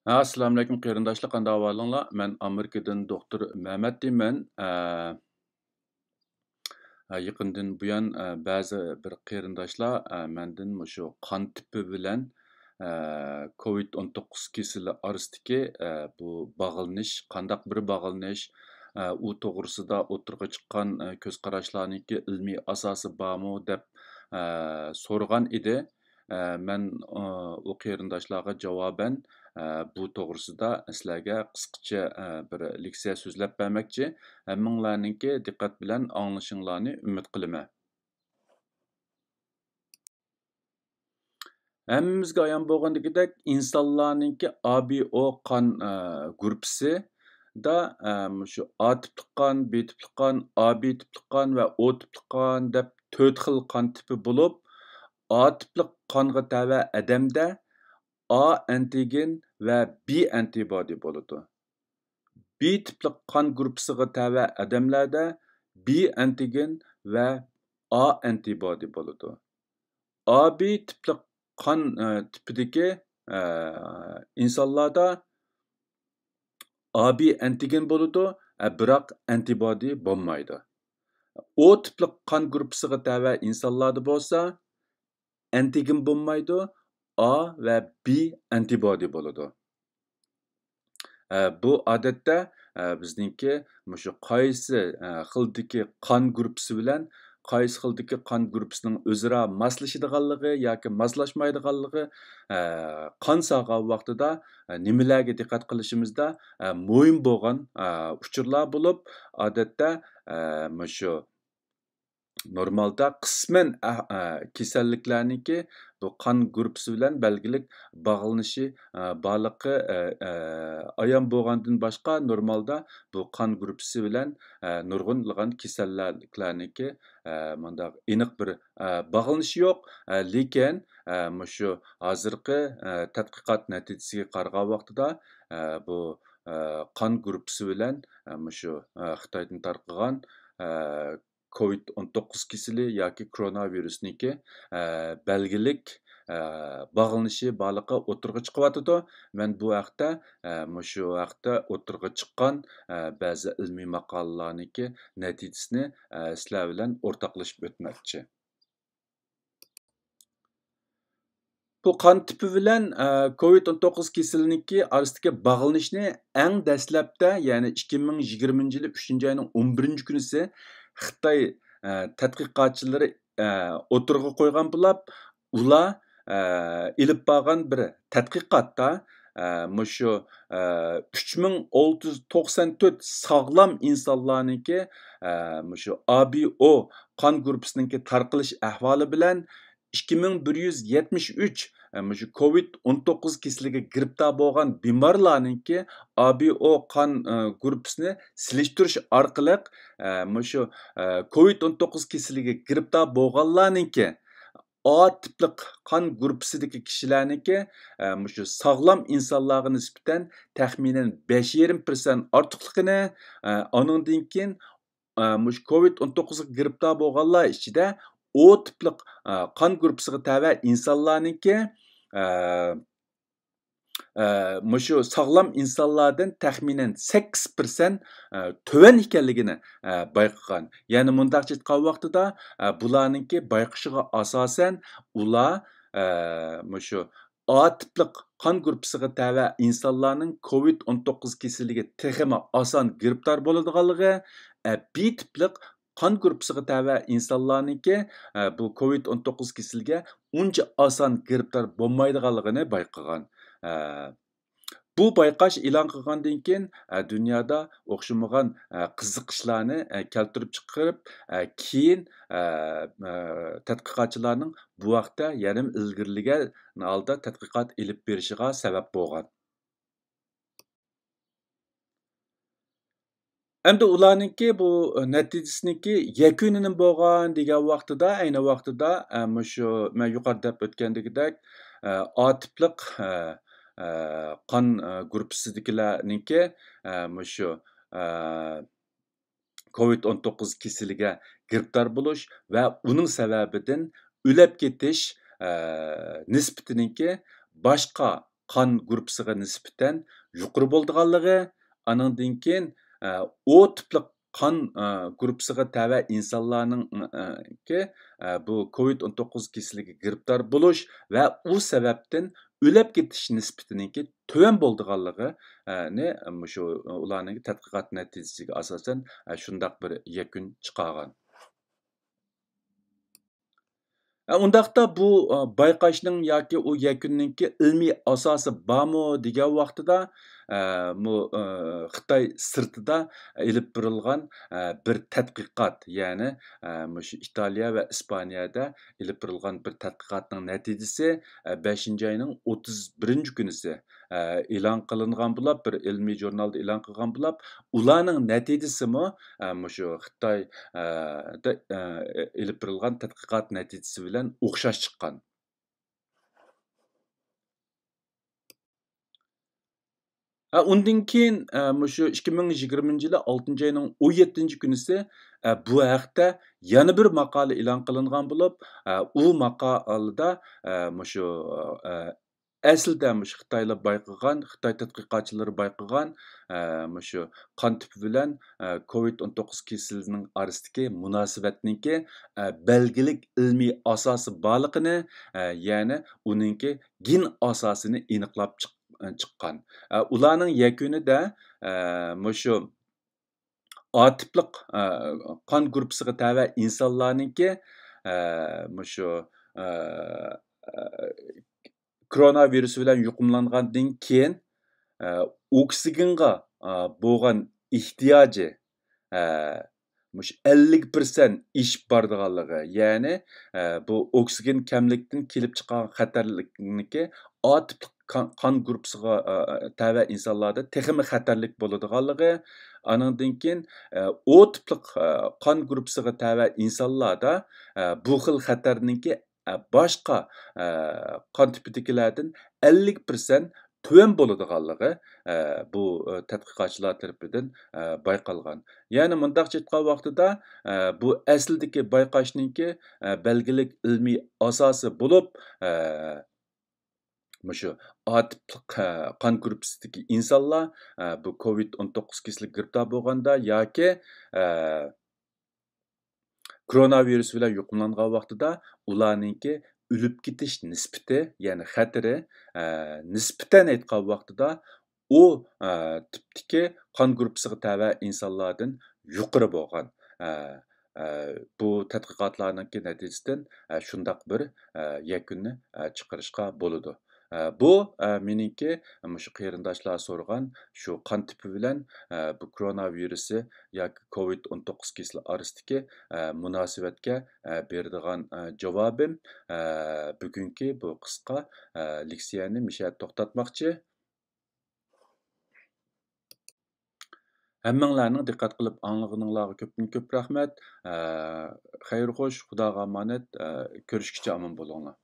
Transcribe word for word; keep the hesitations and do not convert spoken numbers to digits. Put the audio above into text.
ھە، ئەسسالامۇئەلەيكۇم قېرىنداشلار، قانداق ئەھۋالىڭلار؟ مەن ئامېرىكىدىن دوختۇر مەمەت دېيمەن. ئە، ئە، يېقىندىن بۇيان، ئە، بەزى بىر قېرىنداشلار، ئە، مەندىن مۇشۇ قان تىپى بىلەن، ئە، كوۋىد ئون توققۇز كېسىلى ئارىسىدىكى، ئە، بۇ باغلىنىش، قانداق بىر باغلىنىش، ئە، ئۇ توغرىسىدا ئوتتۇرىغا چىققان، ئە، كۆز قاراشلارنىڭكى ئىلمىي ئاساسى بارمۇ دەپ، ئە، سورىغان ئىدى. ئە، مەن، ئە، ئۇ قېرىنداشلارغا جاۋابەن، ئە، بۇ توغرىسىدا سىلەرگە قىسقىچە، ئە، بىر لېكسىيە سۆزلەپ بەرمەكچى. ھەممىڭلارنىڭكى دىققەت بىلەن ئاڭلىشىڭلارنى ئۈمىد قىلىمەن. ھەممىمىزگە ئايان بولغىنىدەك، ئىنسانلارنىڭكى ئا بى ئو قان، ئە، گۇرۇپپىسىدا، ئە، مۇشۇ ئا تىپلىق قان، بى تىپلىق قان، ئا بى تىپلىق قان ۋە ئو تىپلىق قان دەپ تۆت خىل قان تىپى بولۇپ، ئا تىپلىق قانغا تەۋە ئادەمدە ئا ئانتىگېن ۋە بى ئانتىبودى بولىدۇ. بى تىپلىق قان گۇرۇپپىسىغا تەۋە ئادەملەردە بى ئانتىگېن ۋە ئا ئانتىبودى بولىدۇ. ئا بى تىپلىق قان، ئە، تىپىدىكى، ئە، ئىنسانلاردا ئا بى ئانتىگېن بولىدۇ، ئە، بىراق ئانتىبودى بولمايدۇ. ئو تىپلىق قان گۇرۇپپىسىغا تەۋە ئىنسانلاردا بولسا، ئانتىگېن بولمايدۇ، ئا ۋە بى ئانتىبودى بولىدۇ. ئە، بۇ ئادەتتە، ئە، بىزنىڭكى مۇشۇ قايسى، ئە، خىلدىكى قان گۇرۇپپىسى بىلەن قايسى خىلدىكى قان گۇرۇپپىسىنىڭ ئۆزئارا ماسلىشىدىغانلىقى ياكى ماسلاشمايدىغانلىقى، ئە، قان سالغان ۋاقتىدا، ئە، نېمىلەرگە دىققەت قىلىشىمىزدا، ئە، مۇھىم بولغان، ئە، ئۇچۇرلار بولۇپ، ئادەتتە، ئە، مۇشۇ نورمالدا قىسمەن ئەھ-، ئە، كېسەللىكلەرنىڭكى بۇ قان گۇرۇپپىسى بىلەن بەلگىلىك باغلىنىشى، ئە، بارلىقى، ئە، ئە، ئايان بولغاندىن باشقا، نورمالدا بۇ قان گۇرۇپپىسى بىلەن، ئە، نۇرغۇنلىغان كېسەللىكلەرنىڭكى، ئە، مۇنداق ئېنىق بىر، ئە، باغلىنىشى يوق. ئە، لېكىن، ئە، مۇشۇ ھازىرقى، ئە، تەتقىقات نەتىجىسىگە قارىغان ۋاقتىدا، ئە، بۇ، ئە، قان گۇرۇپپىسى بىلەن، ئە، مۇشۇ، ئە، خىتايدىن تارقىغان، ئە، كوۋىد ئون توققۇز كېسىلى ياكى كورونا ۋىرۇسنىڭكى، ئە، بەلگىلىك، ئە، باغلىنىشى بارلىقى ئوتتۇرىغا چىقىۋاتىدۇ. مەن بۇ ھەقتە، ئە، مۇشۇ ھەقتە ئوتتۇرىغا چىققان، ئە، بەزى ئىلمىي ماقالىلەرنىڭكى نەتىجىسىنى، ئە، سىلەر بىلەن ئورتاقلىشىپ ئۆتمەكچى. بۇ قان تىپى بىلەن، ئە، كوۋىد ئون توققۇز كېسىلىنىڭكى ئارىسىدىكى باغلىنىشنى ئەڭ دەسلەپتە، يەنى ئىككى مىڭ يىگىرمىنچى يىلى ئۈچىنچى ئاينىڭ ئون بىرىنچى كۈنىسى خىتاي، ئە، تەتقىقاتچىلىرى، ئە، ئوتتۇرىغا قويغان بولۇپ، ئۇلار، ئە، ئېلىپ بارغان بىر تەتقىقاتتا، ئە، مۇشۇ، ئە، ئۈچ مىڭ ئالتە يۈز توقسان تۆت ساغلام ئىنسانلارنىڭكى، ئە، مۇشۇ ئا بى ئو قان گۇرۇپپىسىنىڭكى تارقىلىش ئەھۋالى بىلەن ئىككى مىڭ بىر يۈز يەتمىش ئۈچ، ئە، مۇشۇ كوۋىد ئون توققۇز كېسىلىگە گىرىپتار بولغان بىمارلارنىڭكى ئا بى ئو قان، ئە، گۇرۇپپىسىنى سېلىشتۇرۇش ئارقىلىق، ئە، مۇشۇ، ئە، كوۋىد ئون توققۇز كېسىلىگە گىرىپتار بولغانلارنىڭكى ئا تىپلىق قان گۇرۇپپىسىدىكى كىشىلەرنىڭكى، ئە، مۇشۇ ساغلام ئىنسانلارغا نىسبەتەن تەخمىنەن بەش يېرىم پىرسەنت ئارتۇقلۇقىنى، ئە، ئانىڭدىن كېيىن، ئە، مۇشۇ كوۋىد ئون توققۇزغا گىرىپتار بولغانلار ئىچىدە ئو تىپلىق، ئە، قان گۇرۇپپىسىغا تەۋە ئىنسانلارنىڭكى، ئە، ئە، مۇشۇ ساغلام ئىنسانلاردىن تەخمىنەن سەككىز پىرسەنت، ئە، تۆۋەن ئىكەنلىكىنى، ئە، بايقىغان. يەنى مۇنداقچە ئېيتقان ۋاقتىدا، ئە، بۇلارنىڭكى بايقىشىغا ئاساسەن، ئۇلار، ئە، مۇشۇ ئا تىپلىق قان گۇرۇپپىسىغا تەۋە ئىنسانلارنىڭ كوۋىد ئون توققۇز كېسىلىگە تېخىمۇ ئاسان گىرىپتار بولىدىغانلىقى، ئە، بى تىپلىق قان گۇرۇپپىسىغا تەۋە ئىنسانلارنىڭكى، ئە، بۇ كوۋىد ئون توققۇز كېسىلىگە ئۇنچە ئاسان گىرىپتار بولمايدىغانلىقىنى بايقىغان. ئە، بۇ بايقاش ئېلان قىلغاندىن كېيىن، ئە، دۇنيادا ئوخشىمىغان، ئە، قىزىقىشلارنى، ئە، كەلتۈرۈپ چىقىرىپ، ئە، كېيىن، ئە، ئە، تەتقىقاتچىلارنىڭ بۇ ھەقتە يەنىمۇ ئىلگىرىلىگەن ھالدا تەتقىقات ئېلىپ بېرىشىغا سەۋەب بولغان. ئەمدى ئۇلارنىڭكى بۇ نەتىجىسىنىڭكى يەكۈنى نېمە بولغان دېگەن ۋاقتىدا، ئەينى ۋاقتىدا، ئە، مۇشۇ مەن يۇقىرىدا دەپ ئۆتكەندىكىدەك، ئە، ئا تىپلىق، ئە، ئە، قان، ئە، گۇرۇپپىسىدىكىلەرنىڭكى، ئە، مۇشۇ، ئە، كوۋىد ئون توققۇز كېسىلىگە گىرىپتار بولۇش ۋە ئۇنىڭ سەۋەبىدىن ئۆلۈپ كېتىش، ئە، نىسبىتىنىڭكى باشقا قان گۇرۇپپىسىغا نىسبەتەن يۇقىرى بولىدىغانلىقى، ئانىڭدىن كېيىن، ئە، ئو تىپلىق قان، ئە، گۇرۇپپىسىغا تەۋە ئىنسانلارنىڭ، ئە، كى، ئە، بۇ كوۋىد ئون توققۇز كېسىلىگە گىرىپتار بولۇش ۋە ئۇ سەۋەبتىن ئۆلۈپ كېتىش نىسبىتىنىڭكى تۆۋەن بولىدىغانلىقى، ئە، نى، مۇشۇ ئۇلارنىڭ تەتقىقات نەتىجىسىگە ئاساسەن، ئە، شۇنداق بىر يەكۈن چىقارغان. ئە، ئۇنداقتا بۇ، ئە، بايقاشنىڭ ياكى ئۇ يەكۈننىڭكى ئىلمىي ئاساسى بارمۇ دېگەن ۋاقتىدا، ئە، مۇ-، ئە، خىتاي سىرتىدا ئېلىپ بېرىلغان، ئە، بىر تەتقىقات، يەنى، ئە، مۇشۇ ئىتالىيە ۋە ئىسپانىيەدە ئېلىپ بېرىلغان بىر تەتقىقاتنىڭ نەتىجىسى، ئە، بەشىنچى ئاينىڭ ئوتتۇز بىرىنچى كۈنىسى، ئە، ئېلان قىلىنغان بولاپ، بىر ئىلمىي ژۇرنالدا ئېلان قىلغان بولاپ، ئۇلارنىڭ نەتىجىسىمۇ، ئە، مۇشۇ خىتاي، ئە، دە-، ئە، ئېلىپ بېرىلغان تەتقىقات نەتىجىسى بىلەن ئوخشاش چىققان. ھە، ئۇندىن كېيىن، ئە، مۇشۇ ئىككى مىڭ يىگىرمىنچى يىلى ئالتىنچى ئاينىڭ ئون يەتتىنچى كۈنىسى، ئە، بۇ ھەقتە يەنە بىر ماقالە ئېلان قىلىنغان بولۇپ، ئە، ئۇ ماقالىدا، ئە، مۇشۇ، ئە، ئەسلىدە مۇشۇ خىتايلار بايقىغان، خىتاي تەتقىقاتچىلىرى بايقىغان، ئە، مۇشۇ قان تىپى بىلەن، ئە، كوۋىد ئون توققۇز كېسىلىنىڭ ئارىسىدىكى مۇناسىۋەتنىڭكى، ئە، بەلگىلىك ئىلمىي ئاساسى بارلىقىنى، ئە، يەنى ئۇنىڭكى گېن ئاساسىنى ئېنىقلاپ چىق-، چىققان. ئە، ئۇلارنىڭ يەكۈنىدە، ئە، مۇشۇ ئا تىپلىق، ئە، قان گۇرۇپپىسىغا تەۋە ئىنسانلارنىڭكى، ئە، مۇشۇ، ئە، ئە، كورونا ۋىرۇسى بىلەن يۇقۇملانغاندىن كېيىن، ئە، ئوكسىگېنغا، ئە، بولغان ئېھتىياجى، ئە، مۇشۇ ئەللىك پىرسەنت ئېشىپ بارىدىغانلىقى، يەنى، ئە، بۇ ئوكسىگېن كەملىكتىن كېلىپ چىققان خەتەرلىكنىكى ئا تىپلىق قان، قان گۇرۇپپىسىغا، ئە، تەۋە ئىنسانلاردا تېخىمۇ خەتەرلىك بولىدىغانلىقى، ئانىڭدىن كېيىن، ئە، ئو تىپلىق، ئە، قان گۇرۇپپىسىغا تەۋە ئىنسانلاردا، ئە، بۇ خىل خەتەرنىڭكى، ئە، باشقا، ئە، قان تىپىدىكىلەردىن ئەللىك پىرسەنت تۆۋەن بولىدىغانلىقى، ئە، بۇ، ئە، تەتقىقاتچىلار تەرىپىدىن، ئە، بايقالغان. يەنى مۇنداقچە ئېيتقان ۋاقتىدا، ئە، بۇ ئەسلىدىكى بايقاشنىڭكى، ئە، بەلگىلىك ئىلمىي ئاساسى بولۇپ، ئە، مۇشۇ ئا تىپلىق، ئە، قان گۇرۇپپىسىدىكى ئىنسانلار، ئە، بۇ كوۋىد ئون توققۇز كېسىلىگە گىرىپتار بولغاندا ياكى، ئە، كورونا ۋىرۇسى بىلەن يۇقۇملانغان ۋاقتىدا ئۇلارنىڭكى ئۆلۈپ كېتىش نىسبىتى، يەنى خەتىرى، ئە، نىسبىتەن ئېيتقان ۋاقتىدا ئۇ، ئە، تىپتىكى قان گۇرۇپپىسىغا تەۋە ئىنسانلاردىن يۇقىرى بولغان. ئە، ئە، بۇ تەتقىقاتلارنىڭكى نەتىجىسىدىن، ئە، شۇنداق بىر، ئە، يەكۈننى، ئە، چىقىرىشقا بولىدۇ. ئە، بۇ، ئە، مېنىڭكى مۇشۇ قېرىنداشلار سورىغان شۇ قان تىپى بىلەن، ئە، بۇ كورونا ۋىرۇسى ياكى كوۋىد ئون توققۇز كېسىلى ئارىسىدىكى، ئە، مۇناسىۋەتكە، ئە، بېرىدىغان، ئە، جاۋابىم. ئە، بۈگۈنكى بۇ قىسقا، ئە، لېكسىيەنى مۇشۇ يەردە توختاتماقچى. ھەممىڭلارنىڭ دىققەت قىلىپ ئاڭلىغىنىڭلارغا كۆپتىن كۆپ رەھمەت. ئە، خەير خوش، خۇداغا ئامانەت. ئە، كۆرۈشكىچە ئامان بولۇڭلار.